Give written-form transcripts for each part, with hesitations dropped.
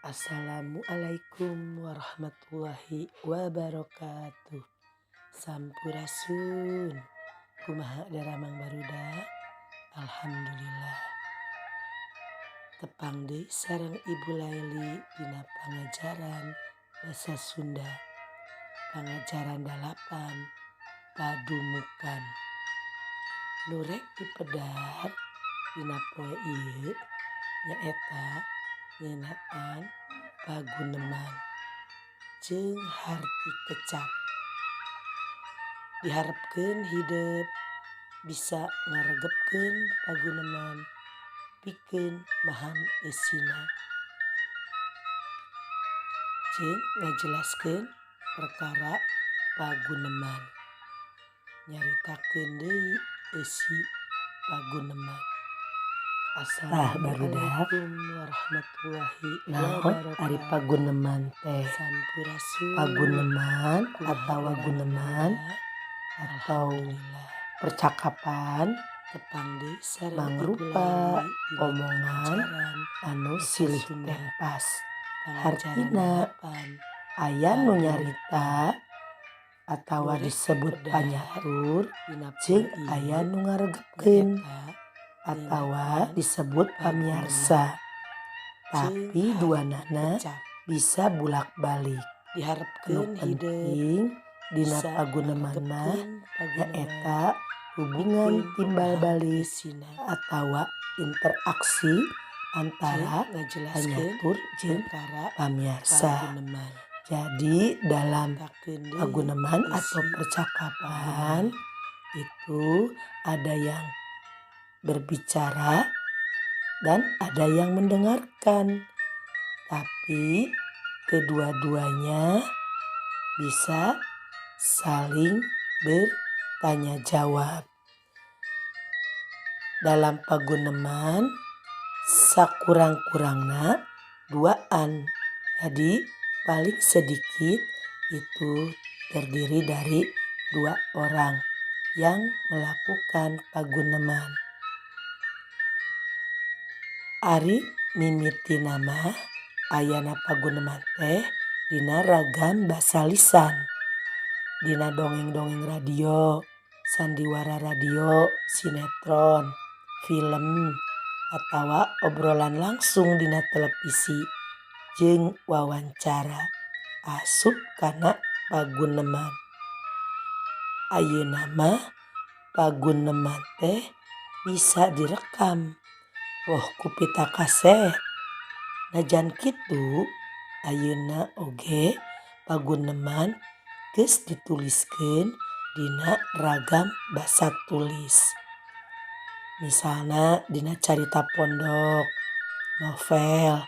Assalamualaikum warahmatullahi wabarakatuh. Sampurasun. Kumaha daramang, barudak? Alhamdulillah. Tepang deui sareng Ibu Laeli dina pangajaran Basa Sunda, pangajaran 8, Padumukan. Nu rek dipedar dina poe ieu nyaeta ngeunaan paguneman jeung harti kecap. Diharepkeun hidep bisa ngaregepkeun paguneman pikeun maham eusina jeung ngajelaskeun perkara paguneman. Nyaritakeun deui eusi paguneman. Tah, barudak. Assalamualaikum warahmatullahi Naon ari wabarakatuh. Paguneman teh? Sampurasun. Paguneman Kumaha atawa daramang, guneman barudak? Atau Alhamdulillah. Percakapan Tepang deui sareng Ibu mangrupa Laeli dina omongan pangajaran anu Basa silih Sunda, tempas. pangajaran Hartina 8, aya nu Paguneman. Nyarita atawa Nu rek disebut dipedar panyatur dina poe jeung ieu aya nu ngaregepkeun nyaeta atawa ngeunaan disebut paguneman pamiarsa. jeung Tapi harti duanana kecap. Bisa bulak-balik. Nu Diharepkeun hidep penting dina bisa paguneman mah ngaregepkeun paguneman nyaeta hubungan pikeun timbal maham balik eusina atawa interaksi jeung antara ngajelaskeun panyatur jeung perkara pamiarsa. Paguneman. Jadi, dalam Nyaritakeun deui paguneman atau eusi percakapan paguneman. Itu ada yang berbicara dan ada yang mendengarkan. Tapi kedua-duanya bisa saling bertanya jawab. Dalam paguneman sakurang-kurangna duaan. Jadi, paling sedikit itu terdiri dari dua orang yang melakukan paguneman. Ari mimitina mah ayana paguneman teh dina ragam basa lisan. Dina dongeng-dongeng radio, sandiwara radio, sinetron, film, atawa obrolan langsung dina televisi jeung wawancara asup kana paguneman. Ayeuna mah paguneman teh bisa direkam boh ku pita kaset. Najan kitu, ayeuna oge paguneman geus dituliskeun dina ragam basa tulis. Misalna dina carita pondok, novel,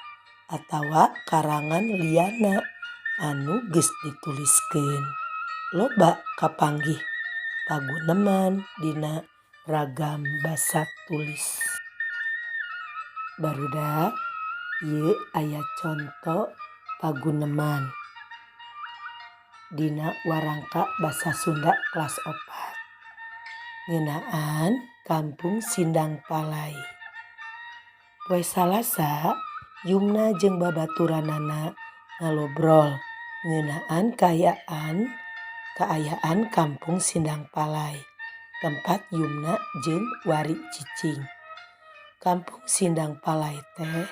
atawa karangan lianna anu geus dituliskeun. Loba kapanggih paguneman dina ragam basa tulis. Barudak, ieu aya conto paguneman dina warangka Basa Sunda kelas 4 ngeunaan Kampung Sindang Palai. Poe Salasa, Yumna jeung babaturanana ngalobrol ngeunaan kaayaan Kampung Sindang Palai, tempat Yumna jeung Wari cicing. Kampung Sindang Palai teh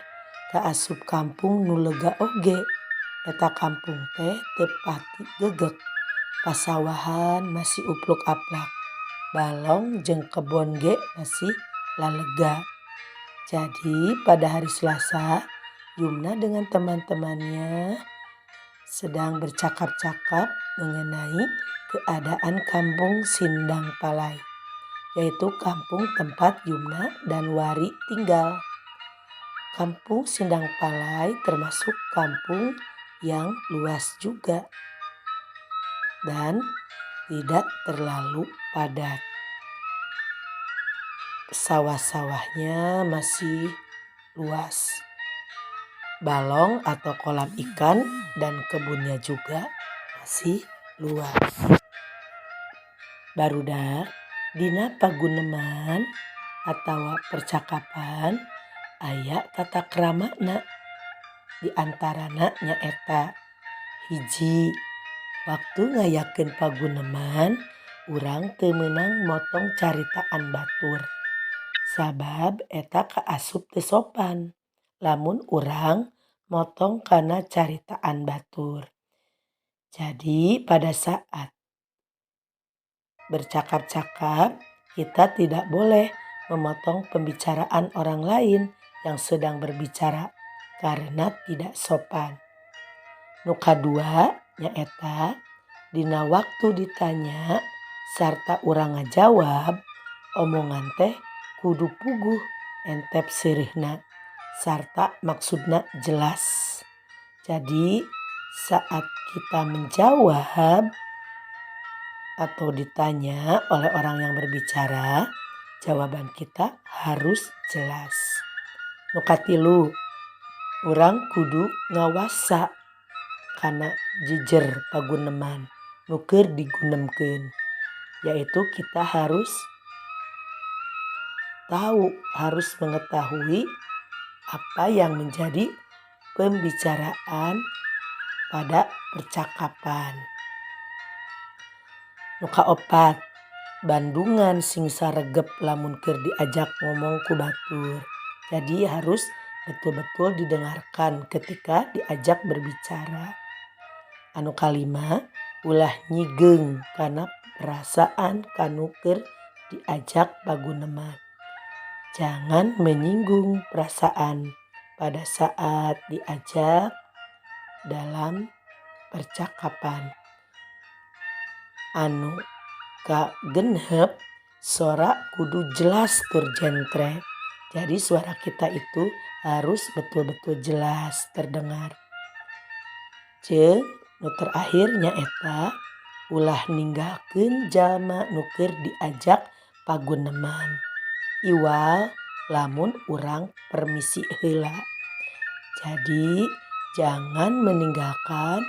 kaasup kampung nu lega oge. Eta kampung teh teu pati gegek. Pasawahan masih upluk-aplak. Balong jeung kebon ge masih lalega. Jadi, pada hari Selasa, Yumna dengan teman-temannya sedang bercakap-cakap mengenai keadaan Kampung Sindang Palai, yaitu kampung tempat Yumna dan Wari tinggal. Kampung Sindang Palai termasuk kampung yang luas juga dan tidak terlalu padat. Sawah-sawahnya masih luas. Balong atau kolam ikan dan kebunnya juga masih luas. Barudak, dina paguneman atawa percakapan aya tata kramana. Di antarana nyaeta hiji, waktu ngayakeun paguneman urang teu meunang motong caritaan batur sabab eta kaasup teu sopan lamun urang motong kana caritaan batur. Jadi pada saat bercakap-cakap kita tidak boleh memotong pembicaraan orang lain yang sedang berbicara karena tidak sopan. Nu kadua nyaeta dina waktu ditanya sarta urang ngajawab omongan teh kudu puguh entep seureuhna sarta maksudna jelas. Jadi saat kita menjawab atau ditanya oleh orang yang berbicara, jawaban kita harus jelas. Nu katilu, urang kudu ngawasa kana jejer paguneman nu keur digunemkeun, yaitu kita harus tahu, harus mengetahui apa yang menjadi pembicaraan pada percakapan. Nu kaopat, bandungan sing saregep lamun keur diajak ngomong ku batur. Jadi harus betul-betul didengarkan ketika diajak berbicara. Anu kalima, ulah nyigeung kana perasaan kanu keur diajak paguneman. Jangan menyinggung perasaan pada saat diajak dalam percakapan. Anu kagenep, sora kudu jelas tur jentre. Jadi suara kita itu harus betul-betul jelas terdengar. Jeung nu terakhir nyaeta ulah ninggalkeun jalma nu keur diajak paguneman. Iwal lamun urang permisi heula. Jadi jangan meninggalkan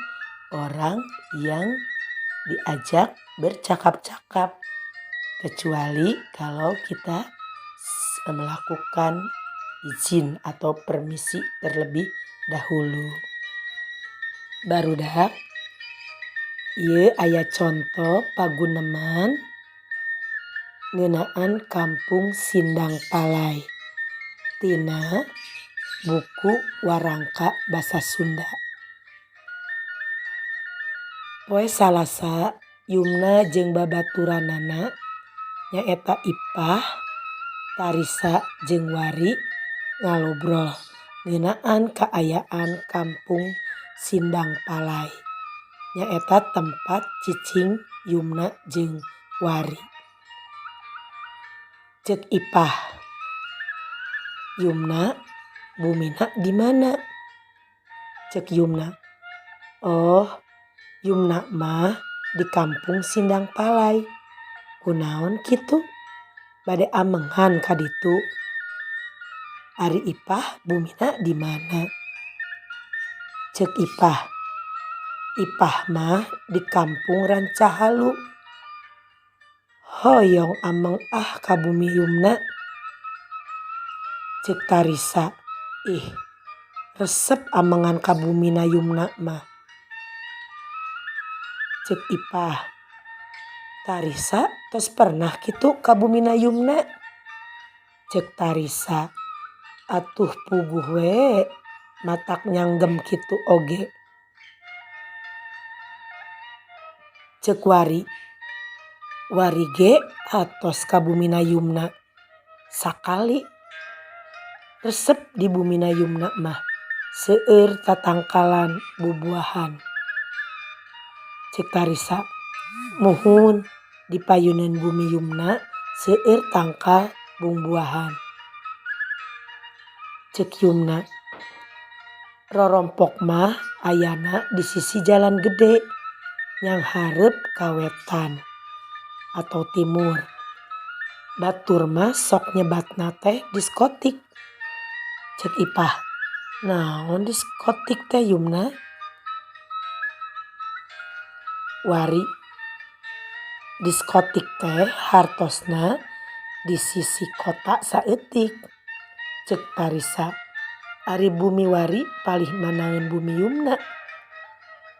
orang yang diajak bercakap-cakap kecuali kalau kita melakukan izin atau permisi terlebih dahulu. Barudak, ieu aya conto paguneman ngeunaan Kampung Sindang Palai tina buku Warangka Basa Sunda. Poe Salasa, Yumna jeung babaturanana nyaeta Ipah, Tarisa jeung Wari ngalobrol ngeunaan kaayaan Kampung Sindang Palai, nyaeta tempat cicing Yumna jeung Wari. Ceuk Ipah, "Yumna, bumina di mana?" Ceuk Yumna, "Oh, Yumna mah di Kampung Sindang Palai." "Kunaon kitu? Bade amengan ka ditu?" "Ari Ipah bumina di mana?" Ceuk Ipah, "Ipah mah di Kampung Rancahalu." "Hoyong ameng ah ka bumi Yumna." Ceuk Tarisa, "Ih, resep amengan ka bumina Yumna mah." Ceuk Ipah, "Tarisa tos pernah kitu ka bumina Yumna?" Ceuk Tarisa, "Atuh puguh we, matak nyanggem kitu oge." Ceuk Wari, "Wari ge atos ka bumina Yumna sakali. Resep di bumina Yumna mah, seueur tatangkalan bubuahan." Ceuk Tarisa, "Muhun, di payuneun bumi Yumna seueur tangkal bungbuahan." Ceuk Yumna, "Rorompok mah ayana di sisi jalan gede nyanghareup ka wetan atau timur. Batur mah sok nyebatna teh diskotik." Ceuk Ipah, "Naon diskotik teh, Yumna?" Wari, "Diskotik teh hartosna di sisi kota saeutik." Ceuk Tarisa, Ari bumi Wari palih manaeun bumi Yumna.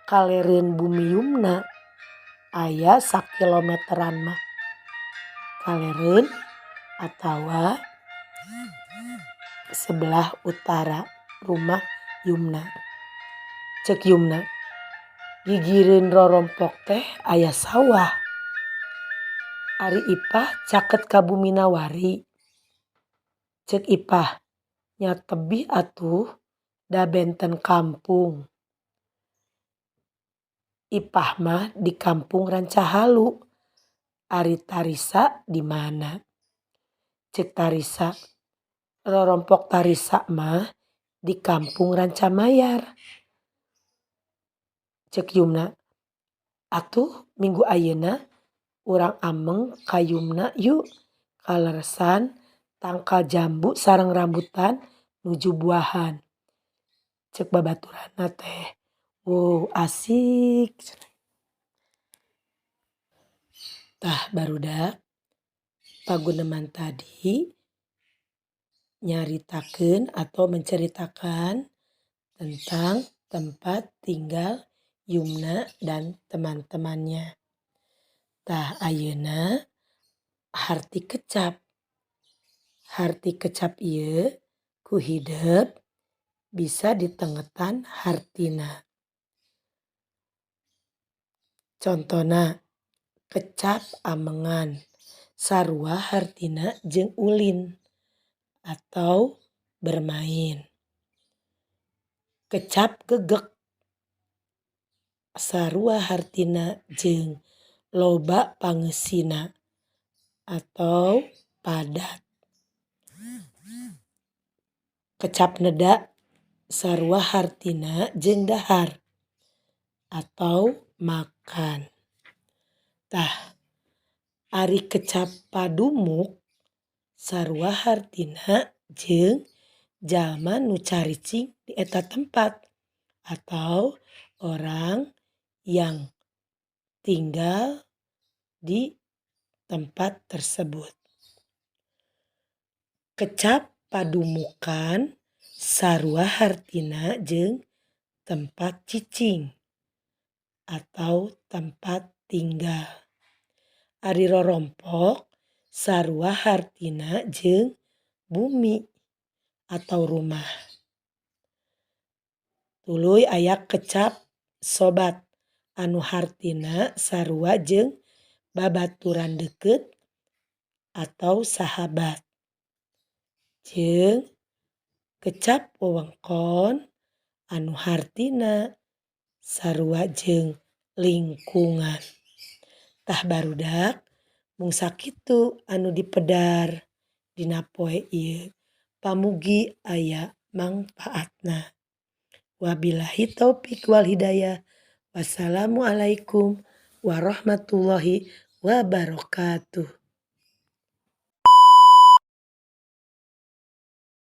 Kalereun bumi Yumna aya sakilometeran mah. Kalereun atawa sebelah utara rumah Yumna. Cek Yumna, gigireun rorompok teh aya sawah. Ari Ipah caket ka bumina Wari. Cek Ipah, nya tebih atuh da benten kampung. Ipah mah di kampung Rancahalu. Ari Tarisa di mana? Cek Tarisa, rorompok Tarisa mah di kampung Rancamayar. Cek Yumna, atuh minggu ayeuna urang ameng ka Yumna yuk kaleresan tangkal jambu sareng rambutan nuju buahan. Cek babaturanna teh, wow asik. Tah barudak paguneman tadi nyaritakeun atau menceritakan tentang tempat tinggal Yumna dan teman-temannya. Tah ayeuna harti kecap. Harti kecap ieu ku hidep bisa ditengetan hartina. Contona kecap amengan sarua hartina jeung ulin atau bermain. Kecap gegek sarua hartina jeung loba pangeusina atau padat. Kecap neda sarua hartina jeung dahar atau makan. Tah ari kecap padumuk sarua hartina jeung jalma nu caricing di eta tempat atau orang yang tinggal di tempat tersebut. Kecap padumukan sarua hartina jeung tempat cicing atau tempat tinggal. Ari rorompok sarua hartina jeung bumi atau rumah. Tuluy aya kecap sobat anu hartina sarua jeung babaturan deukeut atau sahabat. Jeung kecap wewengkon anu hartina sarua jeung lingkungan. Tah barudak mung sakitu anu dipedar dina poe ieu. Pamugi aya mangpaatna. Wabillahi taufik wal hidayah. Wassalamualaikum warahmatullahi wabarakatuh.